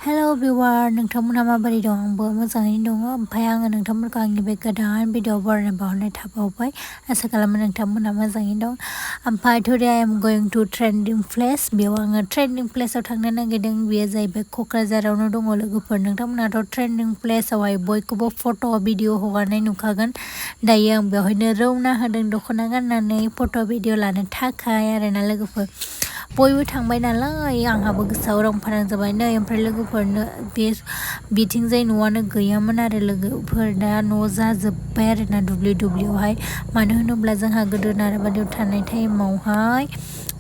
Hello viewer, नोंथांमोनहा माबोरै दं? आंबो मोजाङैनो दङ। ओमफ्राय आङो नोंथांमोनखौ आंनि बे गोदान भिडिअ बरायना बावहरनाय थाबावबाय। आसा खालामो नोंथांमोनहा मोजाङैनो दं। ओमफ्राय today I am going to trending place। बेयाव आङो ट्रेन्डिं प्लेसाव थांनो नागिरदों। बेयो जाहैबाय क'क्राझारावनो दङ लोगोफोर। नोंथांमोनहाथ' ट्रेन्डिं प्लेसावहाय बयखौबो फट' भिडिअ हगारनाय नुखागोन। दायो आं बेवहायनो रौना होदों दख'ना गाननानै फट' भिडिअ लानो थाखाय आरोना लोगोफोर। बयबो थांबाय नालाय आंहाबो गोसोआव रं फानांजाबाय नै ओमफ्राय लोगोफोरनो बिथिंजाय न'आनो गैयामोन आरो लोगोफोर दा न' जाजोब्बाय आरोना दुब्लियावहाय मानो होनोब्ला जोंहा गोदो नाराबारियाव थानाय टाइमावहाय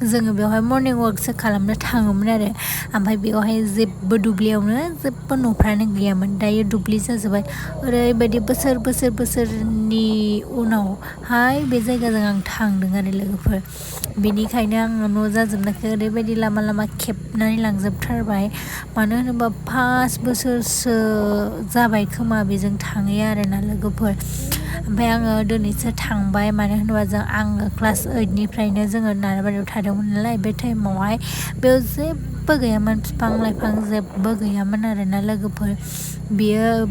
जोङो बेवहाय मर्निं वाकसो खालामनो थाङोमोन आरो ओमफ्राय बेवहाय जेबो दुब्लियावनो जेबो न'फ्रानो गैयामोन दायो दुब्लि जाजोब्बाय ओरैबायदि बोसोरनि उनावहाय बे जायगाजों आं थांदों आरो लोगोफोर बेनिखायनो आङो न' जाजोबनायखौ ओरैबायदि लामा खेबनानै लांजोबथारबाय मानो होनोबा 5 बोसोरसो जाबाय खोमा बेजों थाङै आरोना लोगोफोर ओमफ्राय आङो दिनैसो थांबाय मानो होनोबा आङो क्लास 8 निफ्रायनो जोङो नाराबारियाव थादोंमोन नालाय बे टाइमावहाय बेयाव जेबो गैयामोन बिफां लाइफां जेबो गैयामोन आरोना लोगोफोर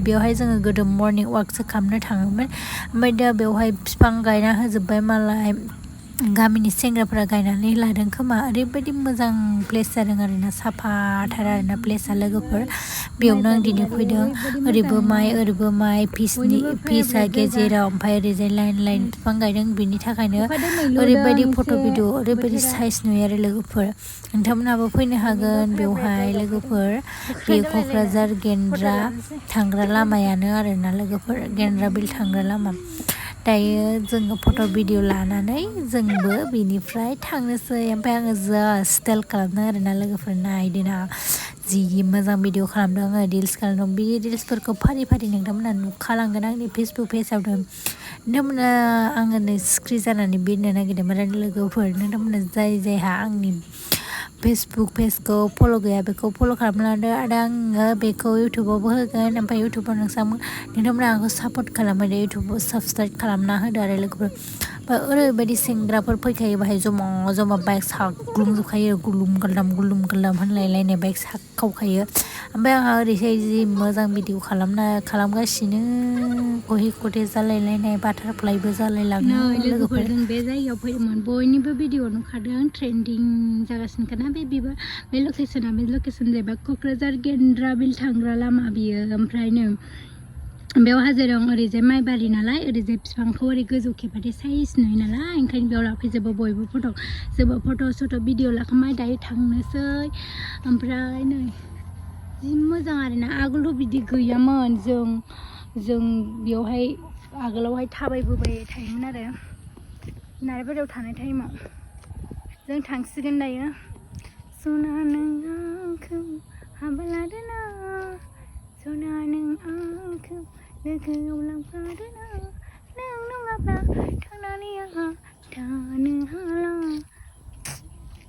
बेवहाय जोङो गोदो मर्निं वाकसो खालामनो थाङोमोन ओमफ्राय दा बेवहाय बिफां गायना होजोब्बाय मालाय गामिनि सेंग्राफोरा गायनानै लादों खोमा ओरैबायदि मोजां प्लेस जादों आरोना साफाथार आरोना प्लेसआ लोगोफोर बेयावनो आं दिनै फैदों ओरैबो माइ फिसा गेजेराव ओमफ्राय ओरैजाय लाइन बिफां गायदों बिनि थाखायनो ओरैबायदि फट' भिडिअ ओरैबायदि साइज नुयो आरो लोगोफोर नोंथांमोनहाबो फैनो हागोन बेवहाय लोगोफोर बे क'क्राझार गेन्द्रा थांग्रा लामायानो आरोना लोगोफोर गेन्द्रा बिल थांग्रा लामा दायो जोङो फट' भिडिअ लानानै जोंबो बेनिफ्राय थांनोसै ओमफ्राय आङो जा स्टाइल खालामदों आरोना लोगोफोर नायदोना जि मोजां भिडिअ खालामदों आङो रिल्स खालामदों बे रिल्सफोरखौ फारि नोंथांमोना नुखालांगोन आंनि फेसबुक पेजाव नोंथांमोना आङो स्क्रिन जानानै बिरनो नागिरदोंमोन आरो लोगोफोर नोंथांमोना जायहा आंनि फेसबुक पेजखौ फल' गैया बेखौ फल' खालामना लादो आरो आङो बेखौ इउटुबावबो होगोन ओमफ्राय इउटुबाव नोंथांमोना आंखौ सापर्ट खालामो इउटुबाव साबसक्राइब खालामना होदो आरो लोगोफोर ओरैबायदि सेंग्राफोर फैखायो बाहाय जमा बाइक साग्लुंजोबखायो गुलुम गालदाम होनलायलायनाय बाइक साखावखायो ओमफ्राय आंहा ओरैहाय जि मोजां भिडिअ खालामगासिनो गहे गथे जालायलायनाय बाटारफ्लाइबो जालायलाङो लोगोफोर जों बे जायगायाव फैदोंमोन बयनिबो भिडिअ नुखादों ट्रेन्डिं जागासिनोखाना बे लकेसना जाहैबाय क'क्राझार गेन्द्रा बिल थांग्रा लामा बियो ओमफ्रायनो बेयाव हाजो दं ओरैजाय माइबारि नालाय ओरैजाय बिफांखौ ओरै गोजौ खेबाथाय साइज नुयो नालाय ओंखायनो बेयाव लाफैजोबो बयबो फट' भिडिअ लाखांबाय दायो थांनोसै ओमफ्राय नै जि मोजां आरोना आगोलथ' बिदि गैयामोन जों बेयावहाय आगोलावहाय थाबायबोबाय थायोमोन आरो नाराबारियाव थानाय टाइमाव जों थांसिगोन दायो सना नों आंखौ हाबा लादोना सना नों आंखौ लोगोआव लांफादोना नों नङाब्ला थांनानै आंहा थानो हाला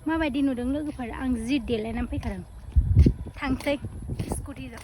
माबायदि नुदों लोगोफोर आं जि देलायनानै फैखादों थांसै स्कुटिजों